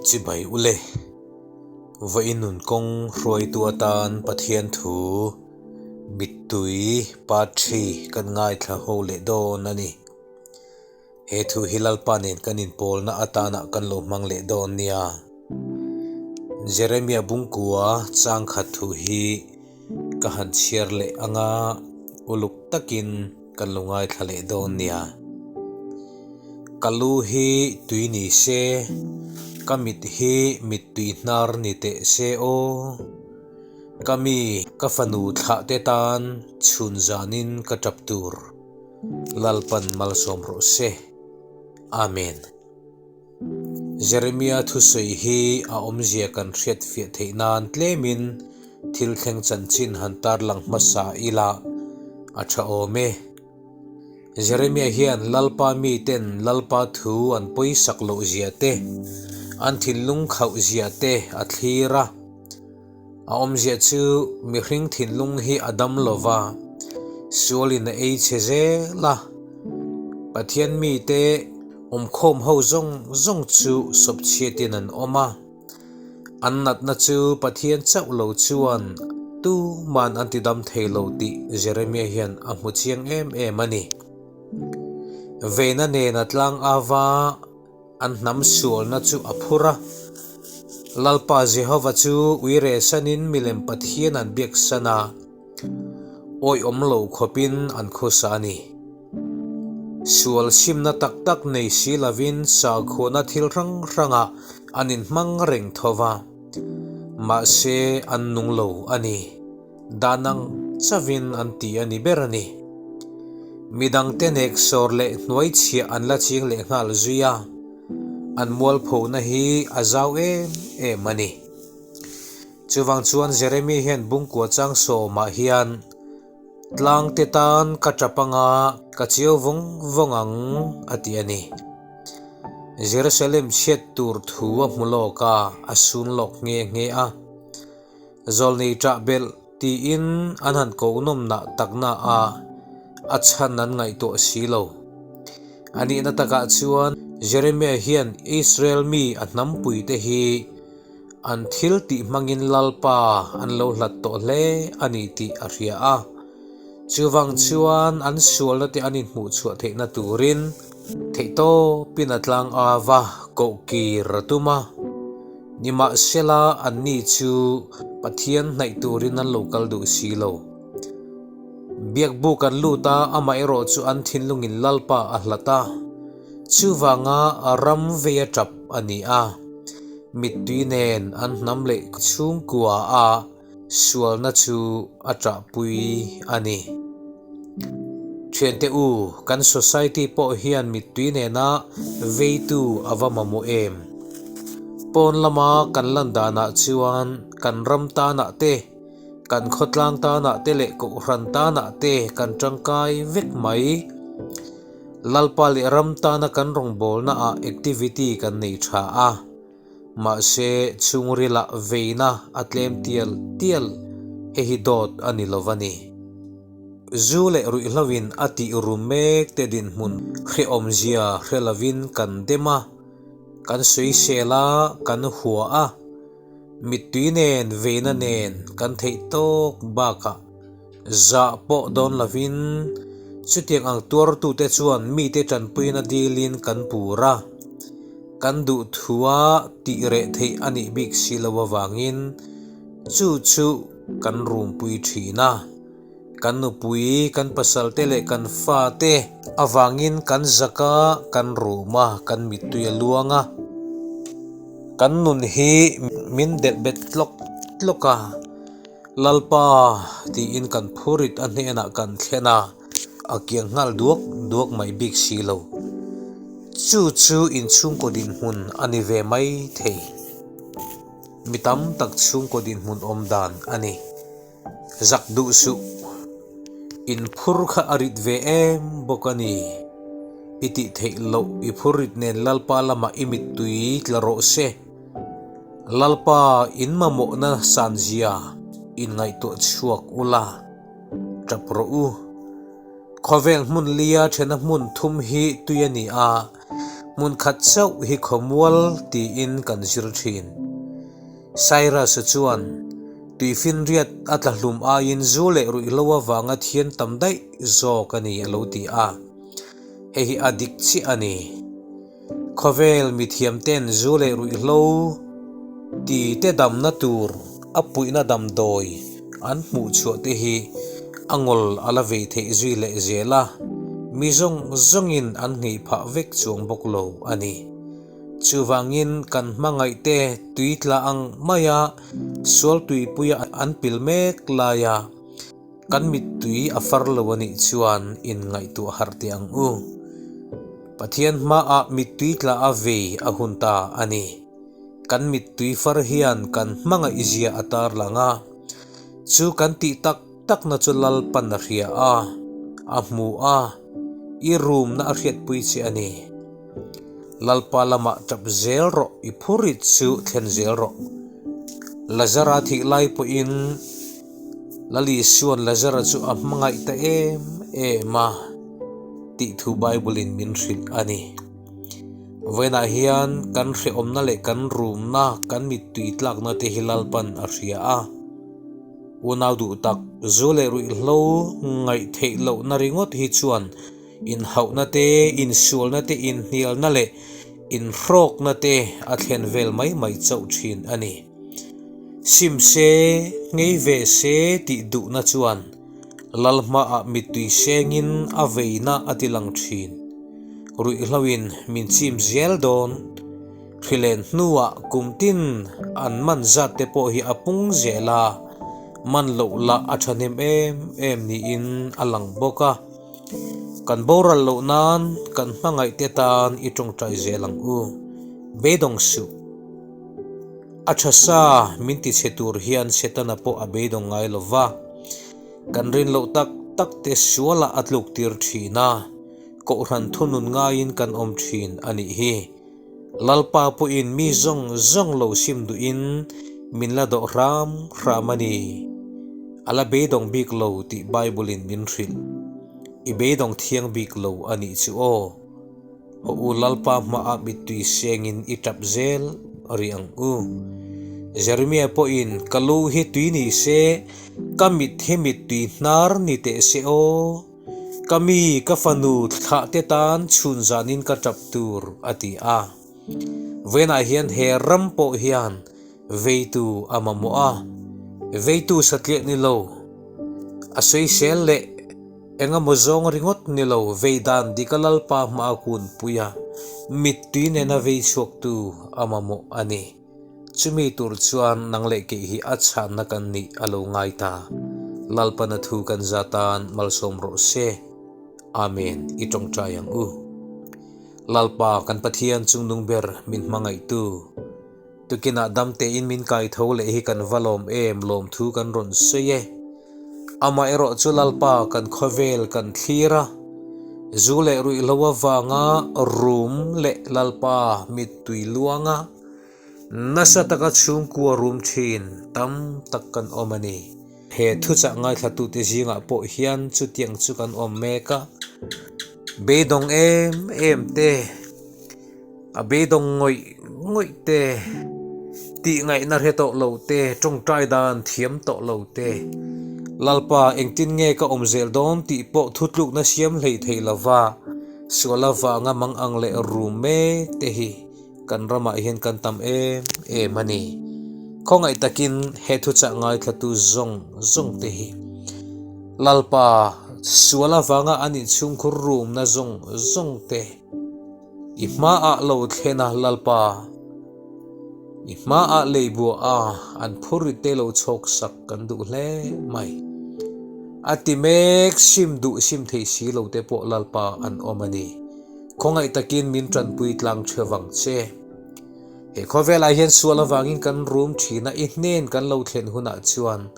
Chibai ule, vawiin nun kawng hruaitu atan Pathian thu mittui Patri kan ngaithla ho leh dawn a ni. He thu hi Lalpa nen kan inpawlna atana kan lo hmang leh dawn nia. Jeremia bungkua changkhat thu hi ka han chhiar leh anga uluk takin kan lo ngaithla leh dawn nia. Ka lu hi tui ni se, ka mit hi mittui hnar ni teh se aw. Ka mi, ka fanu thlah te tan chhun zanin ka tap tur. Lalpan malsawm rawh se. Amen. Jeremia thusawi hi a awmzia kan hriat fiah theih nan tlemin thil thleng chanchin han tarlang hmasa ila a tha awm e. Jeremia hian Lalpa miten Lalpa thu an pawisak loh zia te, an thinlung khauh zia te a thlir a. A awmzia chu mihring thinlung hi a dam lo va, sualin a ei chhe zel a. Pathian mite awmkhawm ho zawng zawng chu sawpchhiatin an awm a. An natna chu Pathian chauh lo chuan tuman an tidam thei lo tih Jeremia hian a hmu chiang em em a ni. Vena nena tlang ava. An hnam sualna chu a phur a. Lalpa Jehova chu uire sanin milem Pathian an biak san a, awihawm lo khawpin an khusa a ni. Sual simna tak tak nei si lovin sakhuana thil hrang hrangah an inhmang reng tho va, mahse an nung lo a ni. Dan ang chavin an ti a ni ber a ni. Midangte nek sawr leh hnuai chhiah an la ching leh nghal zui a, an mualphona hi a zau em em a ni. Chuvang chuan Jeremy hian Bungkua chang sawmah hian, Tlangte tan ka tap anga ka chiau vawng vawng ang a ti a ni. Jerusalem chhiat tur thu a hmu lawk a, a sun lawk nghe nghe a. Zawlnei ṭah belh tiin an han ko nawmnah takna a, a chhan an ngaihtuah si lo. A nihna takah chuan Jeremiah hian Israel mi a hnampuite hi an thil tih hmangin Lalpa an lo hlat tawh hle a ni tih a hria a. Chuvang chuan an sualna te an inhmuh chhuah theihna turin theihtawpin a tlang ava kohkir a tum a. Nimahsela anni chu Pathian hnaih turin an lo kal duh si lo. Biakbuk an lut a, amaherawh chu an thinlungin Lalpa a hlat a. Chuvanga ram vei a tap a ni a. Mittui nen an hnam leh chhungkua a. Sualna chu a ṭahpui a ni. Ṭhiante u, kan society pawh hian mittui nena veitu a va mamawh em? Pawn lama kan lan danah chuan kan ram tanah te, kan khawtlang tanah te leh kohhran tanah te kan ṭangkai vek mai. Lalpa leh ram tana kan rawngbawlnaah activity kan nei ṭha a. Mahse, chhungrilah veina a tlem tial tial, hei hi dawt a ni lo va ni. Zu leh ruihhloin a tih ru mek te dinhmun hrehawmzia hre lovin kan dem a, kan sawisel a, kan hua a, mittui nen veina nen kan theih tawk bakah zah pawh dawn lovin chutiang ang tuartute chuan mite tanpuina dilin kan pur a. Kan duh thua tih reh theih a nih bik si lo avangin chu chu kan rumpui thin a. Kan nupui, kan pasalte leh kan fate avangin kan zak a, kan rum a, kan mittui a luang a. Kan nun hi min delh bet tlawk tlawk a, Lalpa tiin kan phurit a hnenah kan thlen a. A kiang nghal duak duak mai bik si lo. Chu chu inchhungkaw dinhmun a ni ve mai thei. Mi tam tak chhungkaw dinhmun awm dan a ni. Zak duh suh. Inphur kha a rit ve em bawk a ni. I tih theih loh i phur rit nen Lalpa lamah i mittui tla rawh se. Lalpa in mamawhna sanzia inngaihtuah chhuak ula. Tap rawh u. Khawvel hmun lia thena hmun thum hi tui a ni a. Hmun khat chauh hi khawmual tiin kan zir thin. Cyrus-a chuan, Tuifinriat a tla hlum aiin zu leh ruihhlo avanga thian tam daih zawk a ni a lo ti a. Hei hi a dik chiah a ni. Khawvel mithiamten zu leh ruihhlo ti te damna tur a puihna damdawi an hmuh chhuah te hi a ngawl a la vei theih zui leh zel a, mi zawng zawngin an nghei phah vek chuang bawk lo a ni. Chuvangin kan hmangaihte tui tla ang maia sual tuipuia an pil mek laia kan mittui a far lo a nih chuan inngaihtuah harh teh ang u. Pathian hmaah mittui tla a vei a hun ta a ni. Kan mittui far hian kan hmangaihzia a tarlang a, chu kan tih tak takna chu Lalpan a hria a, a hmu a, i rumna a hriatpui che a ni. Lalpa lamah tap zel rawh, i phurit chu thlen zel rawh. Lazara thih lai pawhin Lal Isua'n Lazara chu a hmangaih ta em em a tih thu Bible-in min hrilh a ni. Vawiinah hian kan hrehawmna leh kan rumna, kan mittui tlakna te hi Lalpan a hria a. Unau duh tak, zu leh ruihhlo ngaih theih lohna ringawt hi chuan inhauhna te, insualna te, inhnialna leh inhrawkna te a thlen vel mai mai chauh thin a ni. Sim se, nghei ve se tih duhna chuan Lal hmaah mittui sengin a veina a ti lang thin. Ruihhloin min chim zel dawn. Hrilen hnuah kum tin an man zat te pawh hi a pung zel a, man loh lah a thahnem em em niin a lang bawk a. Kan boral loh nan kan hmangaih te tan i tawngtai zel ang u. Beidawng suh. A tha sa min ti chhe tur hian Setana pawh a beidawng ngai lo va, kan rin loh tak tak te sualah a tluk tir thin a, kohhran thunun ngaiin kan awm thin a nih hi. Lalpa pawhin mi zawng zawng lo sim duhin min la dawh hram hram a ni. A la beidawng bik lo tih Bible-in min hrilh. I beidawng thiang bik lo a nih chu aw. Haw u Lalpa hmaah mittui sengin i tap zel rih ang u. Jeremiah pawhin, Ka lu hi tui ni se, ka mit hi mittui hnar ni teh se aw. Ka mi, ka fanu thlah te tan chhun zanin ka tap tur, a ti a. Vawiinah hian he ram pawh hian veitu a mamawh a, veitu satliah ni lo, a sawisel leh Engemaw zawng ringawt ni lo, vei dan dik a Lalpa hma a kunpui a, mittui nena vei chhuaktu a mamawh a ni. Chumi tur chuan nang leh keih hi a chhanna kan nih a lo ngai ta. Lalpana thu kan za tan malsawm rawh se. Amen i tawngtai ang u. Lalpa kan Pathian chungnung ber min hmangaihtu. Tukinah dam tein min kai tho leh hi kan va lawm em lawmthu kan rawn sawi e. Amaherawh chu Lalpa kan khawvel kan thlir a, zu leh ruihhlo avanga rum leh Lalpa mittui luanga nasa taka chhungkua rum thin tam tak kan awm a ni. He thuchah ngaithlatute zingah pawh hian chutiang chu kan awm mek a, beidawng em em te, A beidawng ngawih ngawih te, tih ngaihna hre tawh lo te, tawngtai dan thiam tawh lo te, Lalpa engtin nge ka awm zel dawn tih pawh thutlukna siam hlei thei lova sual avanga mang ang leh rum mek te hi kan ramah hian kan tam em em a ni. Khawngaih takin he thuchah ngaithlatu zawng zawng te hi Lalpa sual avanga an inchhungkhur rumna zawng zawng te, I hmaah lo thlen a Lalpa, i hmaah lei buah a an phurrit te lo chhawk sak kan duh hle mai. A ti mek sim duh sim thei si lo te pawh Lalpa an awm a ni. Khawngaih takin min tanpui tlang theuh vang che. He khawvelah hian sual avangin kan rum thin a, i hnen kan lo thlen hunah chuan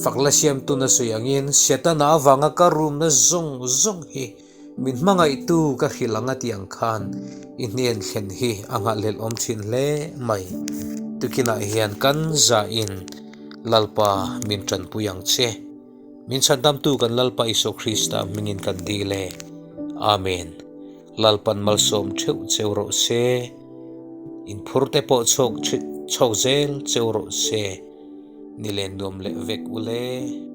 fak la siamtun a sawi angin Setana avanga ka rumna zawng zawng hi Min hmangaihtu ka hrilh ang a tih ang khan i hnen thlen hi a nghahhlelh awm thin hle mai. Tukinah hian kan zahin Lalpa min tanpui ang che. Min chhandamtu kan Lalpa Isua Krista hmingin kan dil e. Amen. Lalpan malsawm theuh cheu rawh se. Inphur te pawh chhawk chhawk zel cheu rawh se. Ni len nuam leh vek ule.